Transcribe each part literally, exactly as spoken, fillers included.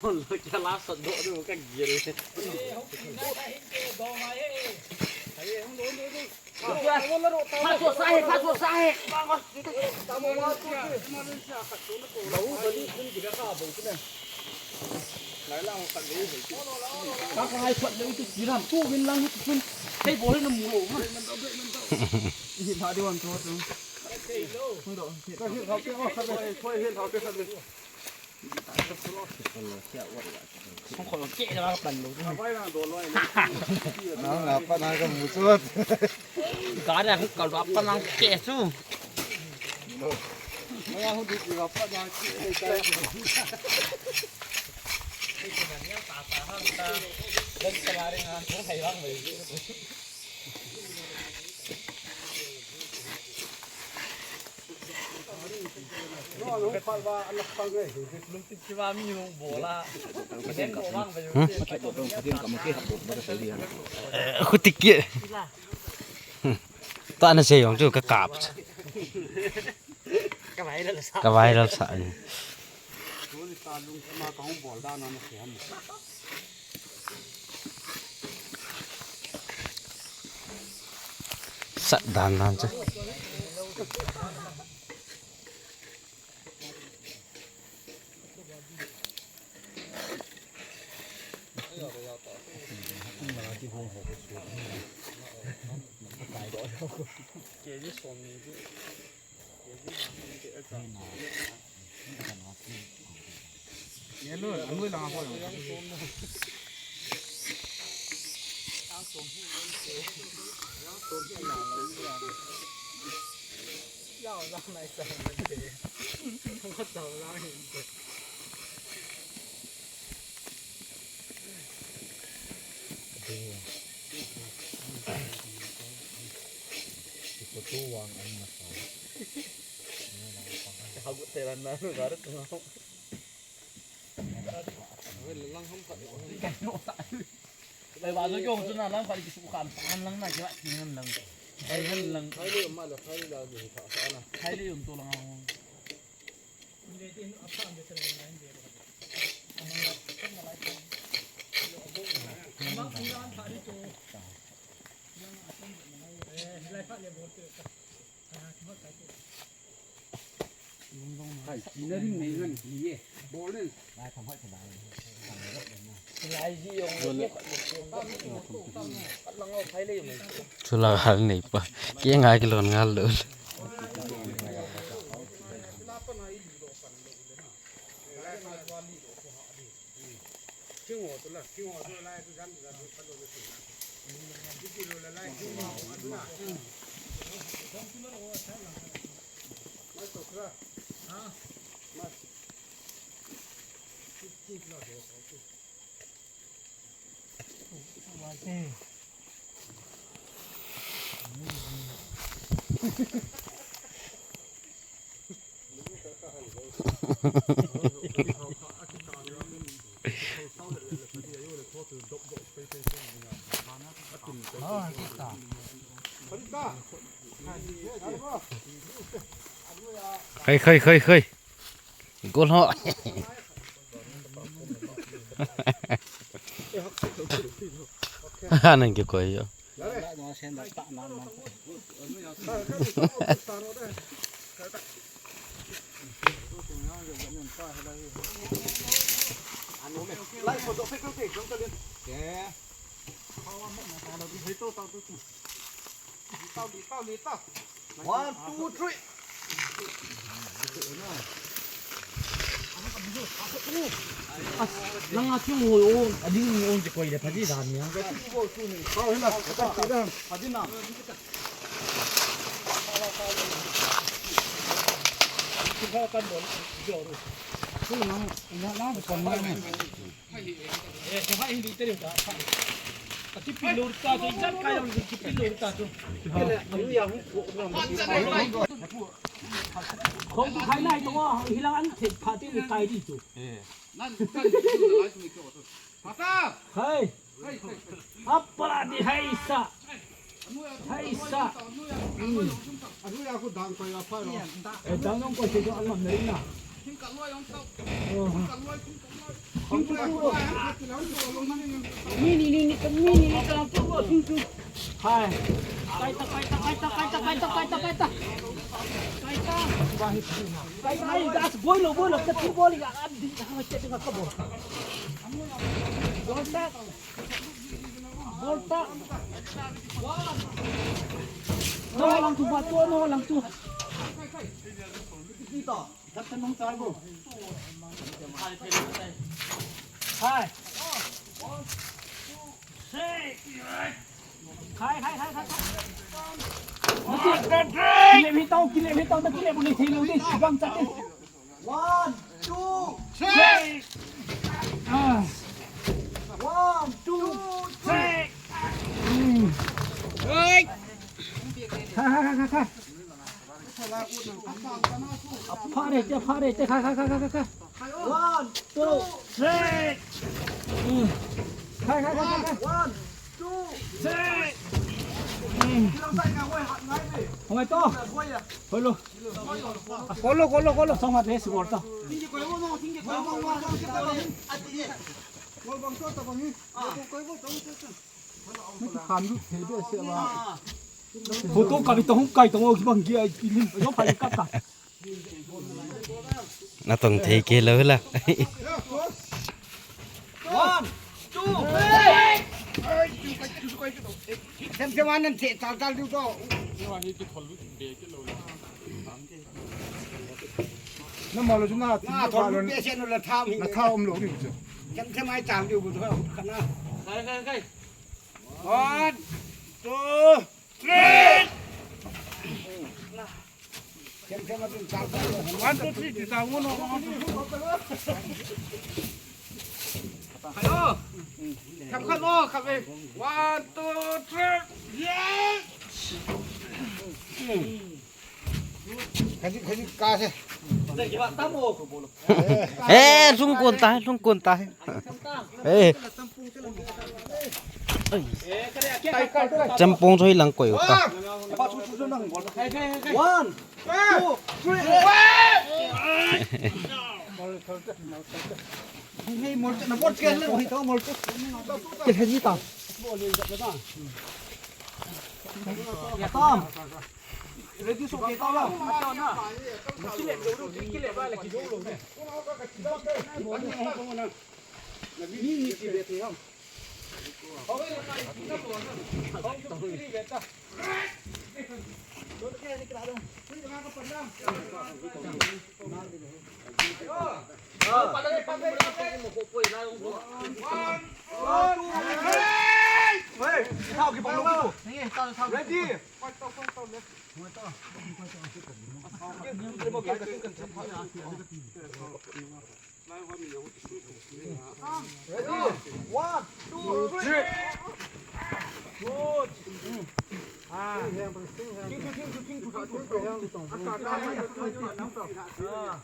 Kya la sat do do ka gil. Pha so sa he, pha so sa he. Ka ka hai phat le u ti ram tu vin lang hi pin. Kei bol hi na mu lo ma. Hi pha di wan tu tu. Hung do. Ka hi thau ke o kha be. Ko hi thau ke kha be. Hung ko ke la pan lo. Ka vai na do lo ai. Na na pa na ka mu chu. Ka da hung ka la pa na ke chu. Khuti kia. Ta na sei jong chu ka kap. Ka viral sa. Ka viral sa. Sat dan dan chu. Ai, ba, jo, jo, chu na lang pha ki su khan, pha lang na, ki ba, ki ngan lang. Ai, ngan lang. Ai, le, ma la, ai, la, ni, pha, pha, na. Ai, le, um, to lang, ah. Hai, kina ding nei ngan kini e. Bol len. Chula hal nei pa. Ke ngai ke lon ngal lo. Khai, khai, khai, khai. Gol ho. Nang ke koi yo. One, two, three. As, langa chung ho o, ading ni on je koi le phaji dan nia. Phaji na. Chung ho kan don, jo ru. Chung nang, nang, nang kon nang. Hai. Apa di hai sa. Hai sa. Hmm. Eh, dang nong ko se jo alam na ina. Oh. Ni, ni, ni, ni, ni, ni, ni, ni, ni, ni, ni, ni. Hai. Kaita, kaita, kaita, kaita, kaita, kaita, kaita. Kaita. Kaita, ai, gas, boilo, boilo, kati boilo, ya, adi, ha, kati, kati, kati, boilo. Boilo. Bolta. No lang tu ba tu, no lang tu. Hai. Hai, hai, hai, hai. Kilep hi tao, kilep hi tao, kilep ni thei lou ni, bang chat ni. One, two, three. Ah. One, two, three. Hey. Khai, khai, khai, khai, khai. Phare, te phare, te khai, khai, khai, khai, khai. One, two, three. Khai, khai, khai, khai, khai. One, two, three. Hung ai to. Hoi lo. Kolo, kolo, kolo. Song hat le si gol ta. Photo kap to hung kai to ki bang ki ai ki lim. Yo phai kap ta. Na tong thei ke lo la. One, two, three. Sem sem an nan the tal tal diu to. Na ma lo chu na, na thol lu pe se no la tham hi. Na tha um lo ni chu. Sem sem ai chang diu bu to kana. Kai, kai, kai. One, two, three. One, two, three, ti ta, one, one, one, two, three. Hello. Khap, khap, oh, khap, eh. One, two, three. Yes. Khaji, khaji, ka se. Eh, lhung kon ta, lhung kon ta. Eh. Chempong chu hi lang koi u ta. One, two, three. Hey, hey, mol na bot ke le, hi to mol. Ke he ji ta. Tam. Ready, so ke ta la. Kile lo, kile ba la ki lo ne. Ni ni ki be te ham. Ready? Ready? One, two, three. Good. Ah. Thing, thing, thing, thing, thing, thing, thing. Ah.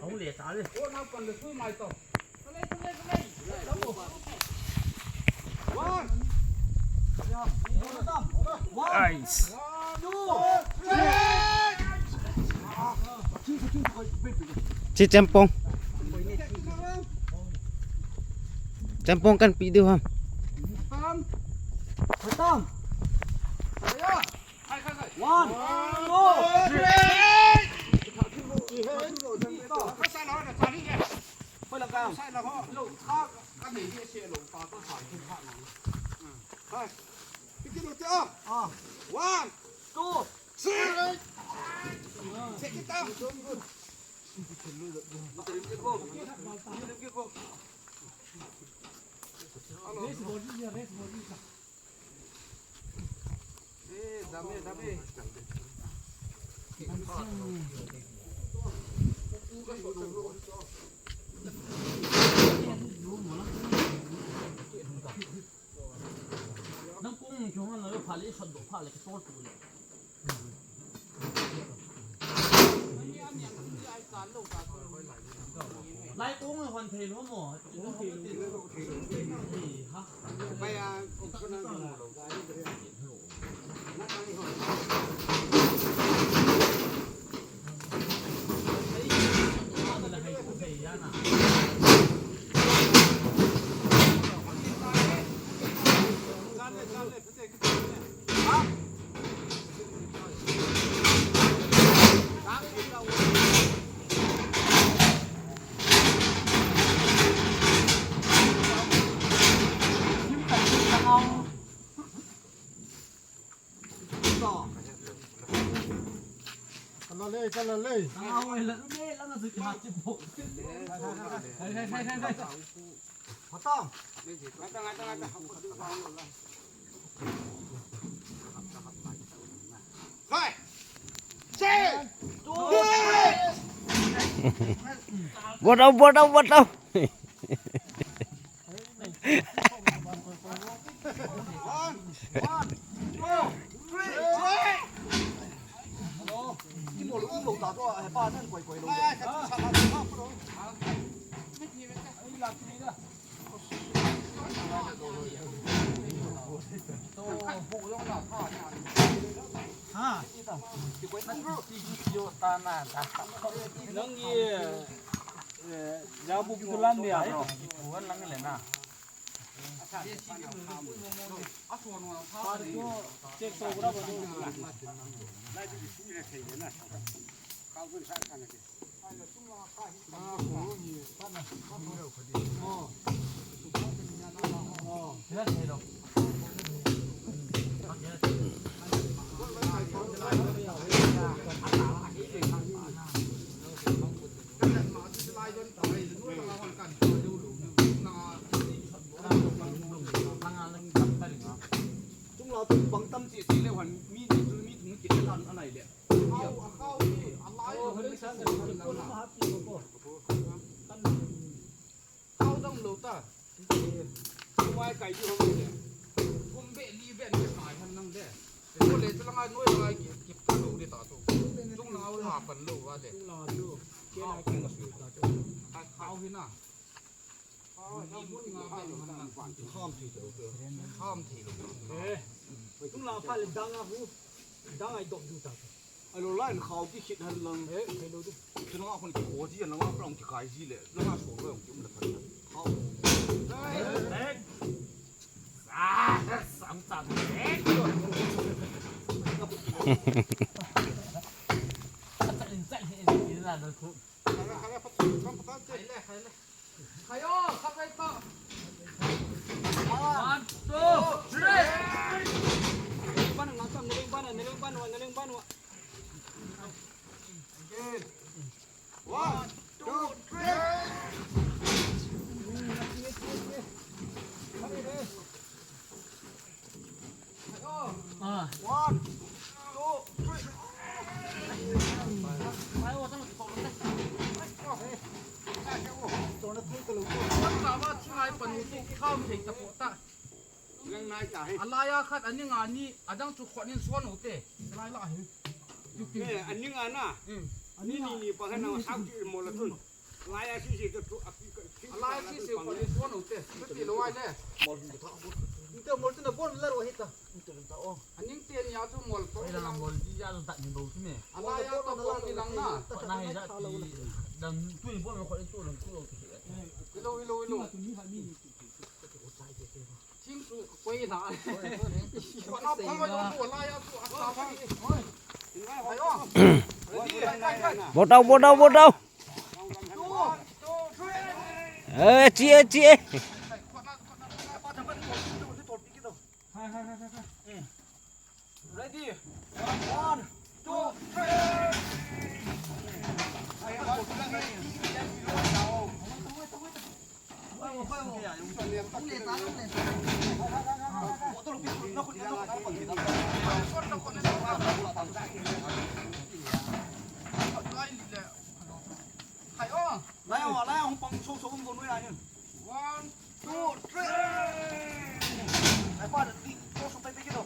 Hung le ta le. Nice. Chi Chempong. Chempong kan pi diu ham. One, two, three. One, two, three. Check it out. Nang kong chung han lo pha le, sot do pha le, ka tor tu le. Lai kong le hon thei lo mo. Ha. Bai a, kong ko na lo. Lei, kala lei. Botau, botau, botau. Chungla tu bang tam chi chi le wan mi ni tu mi thum ki le lan anai le. Khao, khao hi, a lai ho le sa ka ko ma ha pi ko. Khao dang lo ta. Mai kai ju ho le. Kum be li be ni sai han nang de. Ko le chu la ngai noi la ngai ki ki pa lo de ta tu. Chungla ho ha pan lo wa le. Chungla tu. Ke na ke ma su ta tu. Khao hi na. Alo line khao ki khit han lang. Chunga khon ki kho ji lang a prong ki kai ji le. Lang a so lo ki um la phan. Khao. One, two, three. Again. One, two, three. One, two, three. Alai a khat, aning a ni, adang chu khot in suan u te. Alai la hi. Aning a na. Ni ni ni pa na sa ki mo la tun. Lai a si si ka tu a ki ka. Lai a si si ko ni suan u te. Ti lo ai le. Mol ni ta. Ni ta mol tu na bon la ro hi ta. Ni ta ta o. Aning te ni a tu mol to. Ai la mol di ya ta ni bo tu me. Lai a to ko ni lang na. Na he da ti. Dan tu ni bon ko tu lang tu lo ti. Ilo ilo ilo. Thing chu koi la. Ko na ko lo ko lai a tu a sa ba. Oi. Ai o. Ready. Botau, botau, botau. Eh, chi e, chi e. Ready. One, two, three. Lai o, lai o, pang so so um ko noi ahin. One, two, three. Ai pa, di ko so pe pe kito.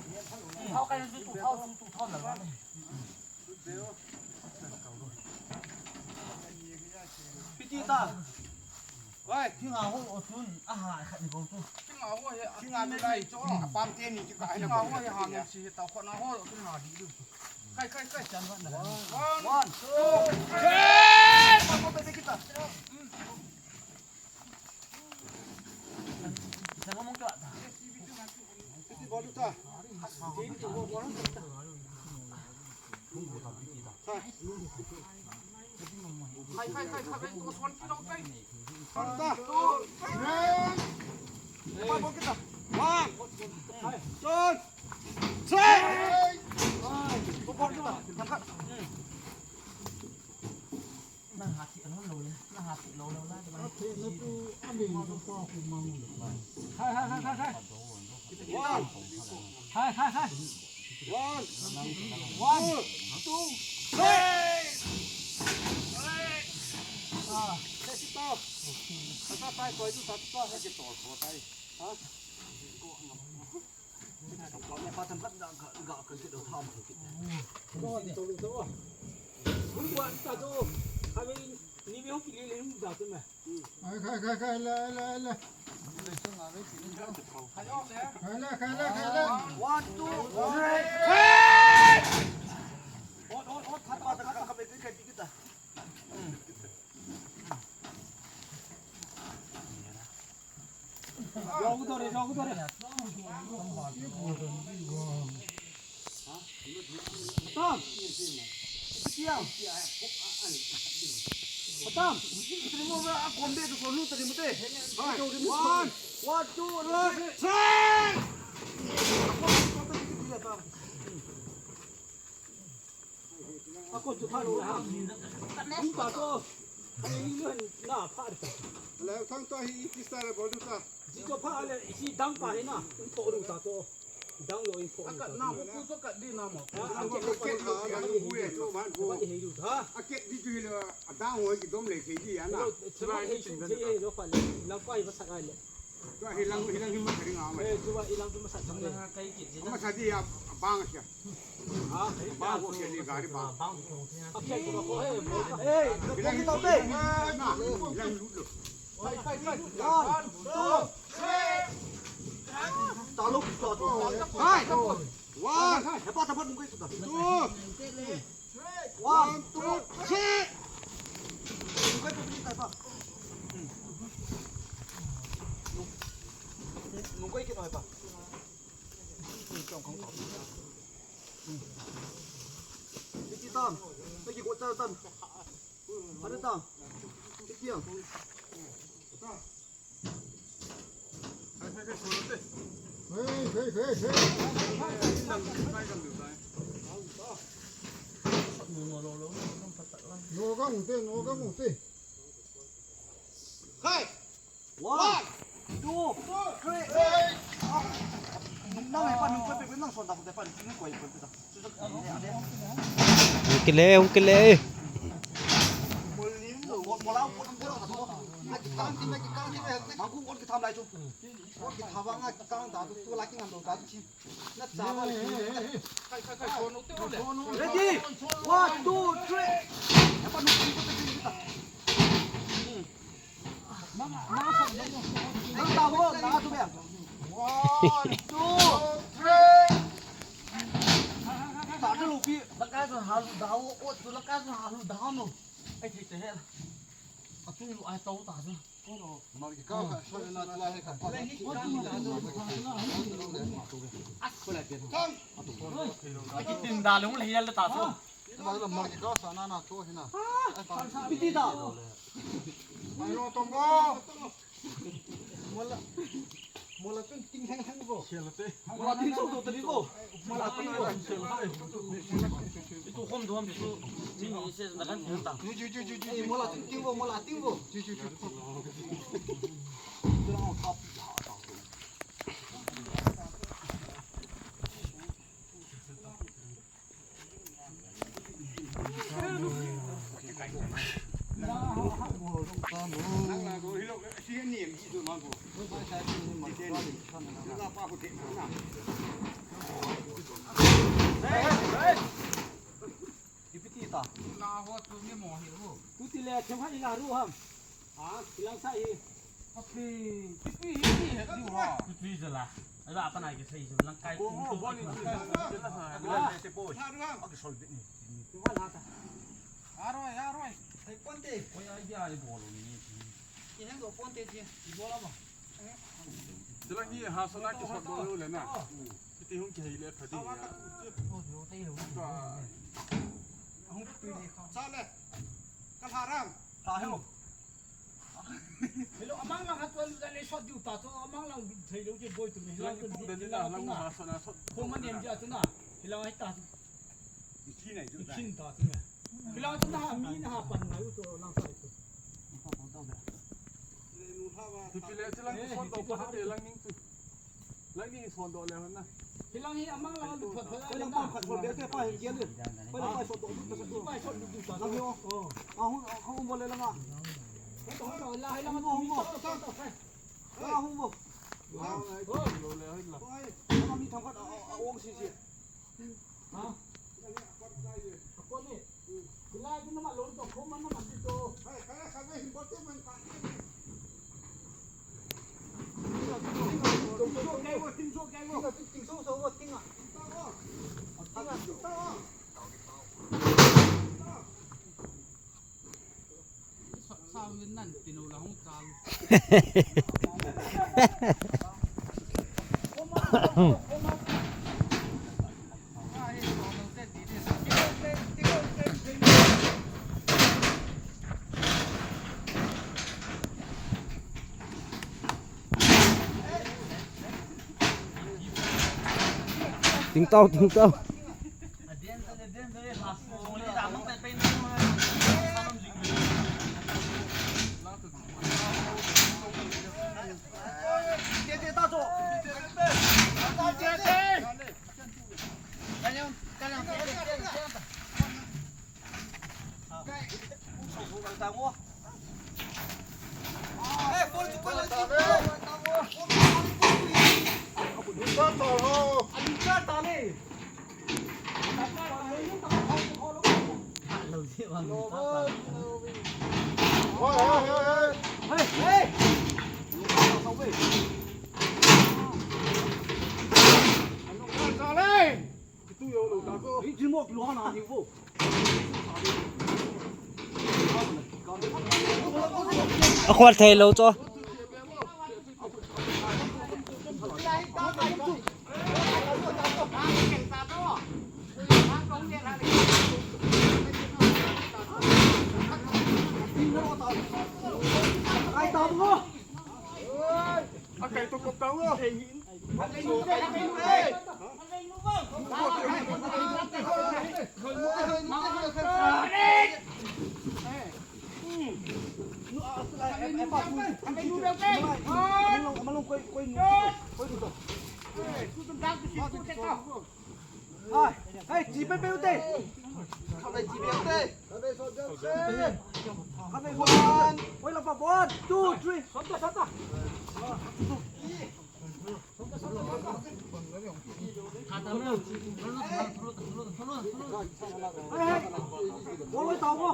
Thao kai su tu, thao su tu, thao na. Piti ta. Wai. Thinga ho o chun, a ha khat ni ko chu. Thinga ho he, thinga ni lai cho. Apam te ni ki ka. Thinga ho he ha ngam si ta ko na ho, thinga di lu. Kai, kai, kai. Chan wan na. One, two, three. Chan wan mong cho ta. Hati alon lo le, na hati lo lo la. Ate na tu, ame tu pa ku mang. Hai, hai, hai, hai, hai. One. Hai, hai, hai. One. One. Two. Three. Ah. Set it off. Sasa tai koi tu sasa hai ke tor ko tai. Ha? Khai, khai, khai, khai, le, le, le. Khai le, khai le, khai le. One, two, three. Jogo dore, jogo dore. Tam. Iti tiang. Tam. Iti mo ba a kombe tu sonu tadi mute. One, one, two, three. Ako chu pha lo ha. Ni ta to. Ni lo na pha de. Le thang to hi ki style bol du ta. Ji to pha le si dang pa hi na. In pho du ta to. Dang lo in pho. Aka na mo ku so ka di na mo. A ke lo ke lo ya lo bu ye to man bu. Ba de he du ta. A ke di ju lo a dang ho ki dom le ke di ya na. Lo, he shin he lo pa le. Na pa hi ba sa ka le. Tua hi lang, hi lang hi ma sa ring a ma. Eh, tua hi lang tu ma sa chang le. Kai ki ji. Ma sa di a bang sia. Ha? Bang ko ke ni gari bang. Bang ko. Okay, ko ko. Eh, eh, hi lang hi tau te. Na, hi lang lu lu. Kai, kai, kai. One, two, three. Ta lo, ta lo. Hai. One. He pa ta pa nung kai tu ta. Two. One, two, three. Nung kai pupili tai pa. Nung kai kino pa. Iti tam. Lagi ko tam. Ada tam. Iti yang. Hey, hey, hey, hey. Nogang te, nogang te. Hey! One, two, three. Nang hepa, nung koi pe, nang son ta, hepa, nung koi pe. Hung kile, hung kile. Ready? One, two, three. One, two, three. Ta ka lupi, la ka sa halu dao, o tu la ka sa halu dao no. Ai, thei te he. A tu lu ai tau ta chu. Ai, ki tin da le, hung le hial ta chu. Piti ta. Mola, mola chun ting heng heng bo. Mola ting so to tadi bo. Mola ting bo. Itu hom tu hom tu. Ni se na kan ta. Ju, ju, ju, ju, ju. Eh, mola chun ting bo, mola ting bo. Ju, ju, ju. Ipiti ta. Na ho tu ni mo hi ru. Tu ti le chem ha ila ru ham. Ha, ilang sa hi. Api, ipi hi ni he di ho. Ipi jala. Ala apa na ke sai jala kai. Ko ho bo ni. Ala te po. Sa ru ham. Aki sol bit ni. Tu ha la ta. Aroi, aroi. Hai ponte. Oi ai dia ai bolo ni. Ki heng do ponte ji. Ki bola ma. Jala ni ha sa na ki sol bolo le na. Kiti hung kihei le pha di ya. Sa le. Ka lha rang. Lha heo. Hello, amang lang hat wan le shot diu ta to, amang lang thei lo je boi tu ne. Lang tu den na, lang ma sa na shot. Ko man dem ja tu na. Hilang hai ta. Ichi nai ju. Ichin ta tu ne. Hilang tu na mi na ha pan ngai u to lang sai. Chule, chulang chu son doh pa hate lang ning chu. Lang ning son doh le hon na. Hilang hi amang lang lu thot thot. Koi lang pa khat thot be te pa hin kian le. Koi lang pa son doh pa sa tu. Pa son doh pa sa. Lang yo. Oh. A hung, a hung bol le lang a. Ko to to la hilang mo mo. To to to. La hung mo. La. Lo le hoi la. Koi. Kami thang khat a, a, a ong si si. Ha? Ako ni. Kila din naman, lolo to, kuman naman dito. Ting tau, ting tau. A khol thei lou chu. Hai, hai, chi pe pe u te. Khat le chi pe u te. Khat le one. Oi, la pa, one, two, three. Sota, sota. Hai, hai. Bol oi, tao ko.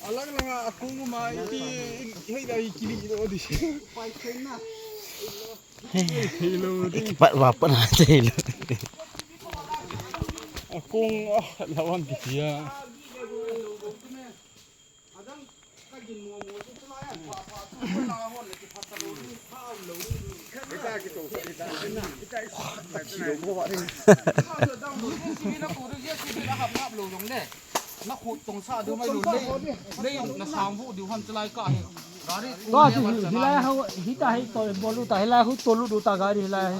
Alang langa akung ma iti hei dai kili do di. Pat wa pat na te lo. Akung ah lawan kitia. Na khut tong sa du mai lu le. Le na sang bu du han chalai ka he. Gari. To chu hilai ho hita hi to bolu ta hilai ho to lu du ta gari hilai.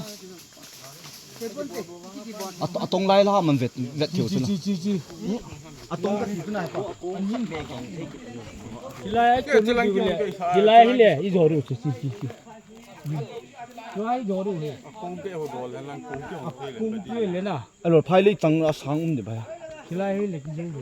Ato-, atong lai la man vet, vet thiu chu na. Chi, chi, chi. Atong ka ti tu na pa. Hilai ai ko ni le. Hilai hi le, i joru, chi, chi, chi, chi. Hilai joru he. Kong pe ho dol le lang, kong pe ho pe le. Kong pe le na. Alo, phai le tang a sang um de ba. Hilai hi le kijing bu.